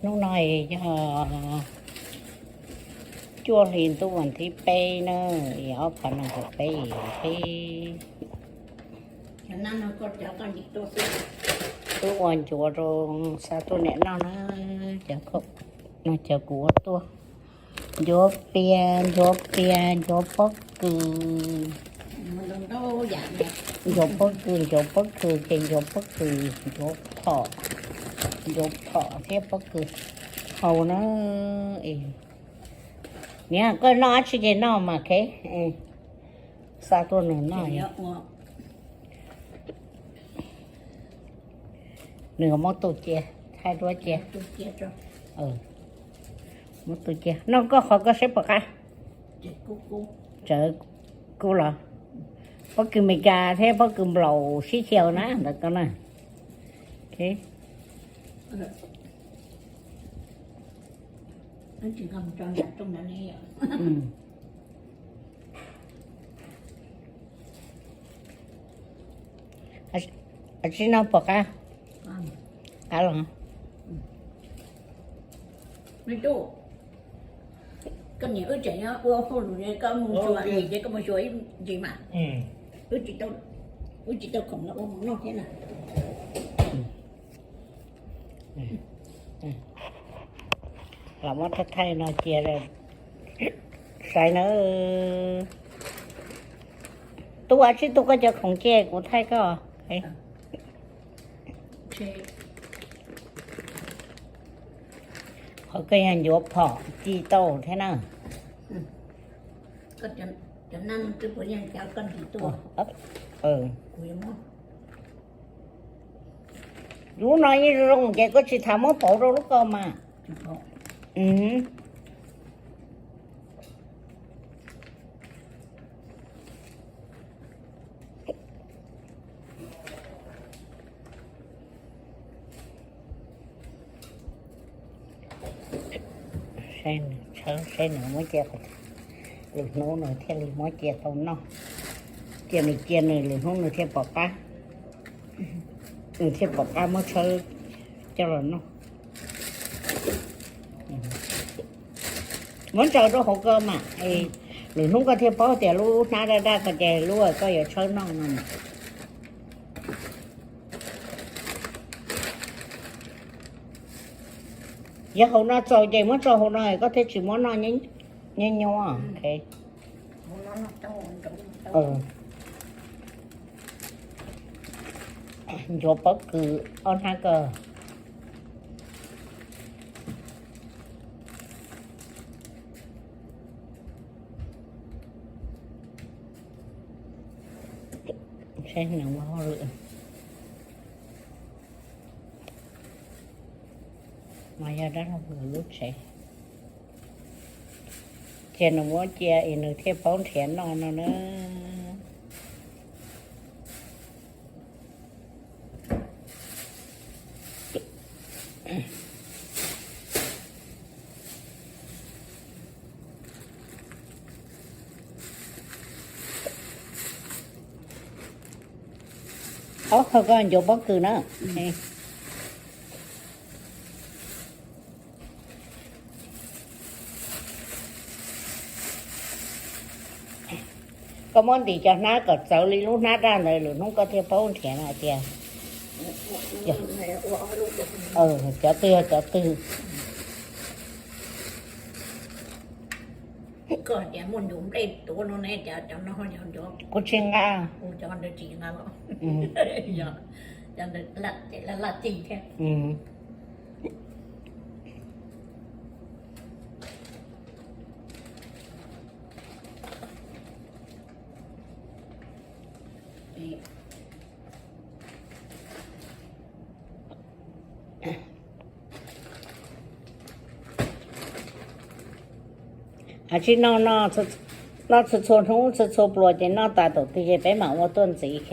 Hnub no yog cuaj hli ntuj vas thib peb na, ob phav nees nkaum peb peb. Wb ua ncuav rau xa tuaj niam noj na, cov, no cov kuv ua tuaj. Ncuav pias, ncuav pias, ncuav pob kws. Ncuav pob kws, ncuav pob kws, ces ncuav pob kws, ncuav phom, ncuav phom thiab pob kws hau na. Niam, koj noj dab tsi ces noj mas, ok. Xa tuaj nws noj. Nws muab tus cia, thaij duab cia. Muab tus cia, noj koj qhov koj seb puas qab. Tsawv kub los? Pob kws Meskas thiab pob kws Nplaus sib xyaw na ntawd koj na. Tsis noj puas qab? Qab los? Koj niam wb tseem nyob ua hauj lwm, koj mus xyuas nim ces koj mus xyuas ib ntsis mas. Wb tsis tau khoom no ua mus noj thiab na. Los muab thaij thaij no cia saib na. Tub, ua tsib tug koj cov khoom cia kuv thaij koj. Qhov koj yog ncuav phom ci tau thiab na. Lub no yeej zoo ces koj tsis tham muab pauv rau lub ko mas. Saib nws muab cia, lwm hnub nws thiaj li muab cia tau noj. Cia nws cia nws, lwm hnub nws thiaj pom qab, nws thiaj pom qab muab tshawb coj los noj. Muab ntsaws rau hauv ko mas, lwm hnub koj thiaj paub tias lub hnab daj daj ko ces lub koj yuav tshawb noj no mas. Yog hauv no txaus ces muab tso hauv no, koj thiaj tsis muab noj nyuab nyuab. Ncuav pob kws ob hnab ko. Saib nws muaj hauj lwm. Mas yog dab laug lub tsev, cia nws muab cia es nws thiaj paub nrhiav noj no na. Ob qho ko ncuav pob kws na. Koj muab ntim cov hnab kom txawv li lub hnab daj ntawd, lwm hnub koj thiaj paub nrhiav hais tias cov twg yog cov twg. Kuv tsis nqa. Hais tsis noj, noj txhua txhua hnub txhua txhua pluas ces noj tas thaum twg ces peb mam ua tuaj ntxiv, ok.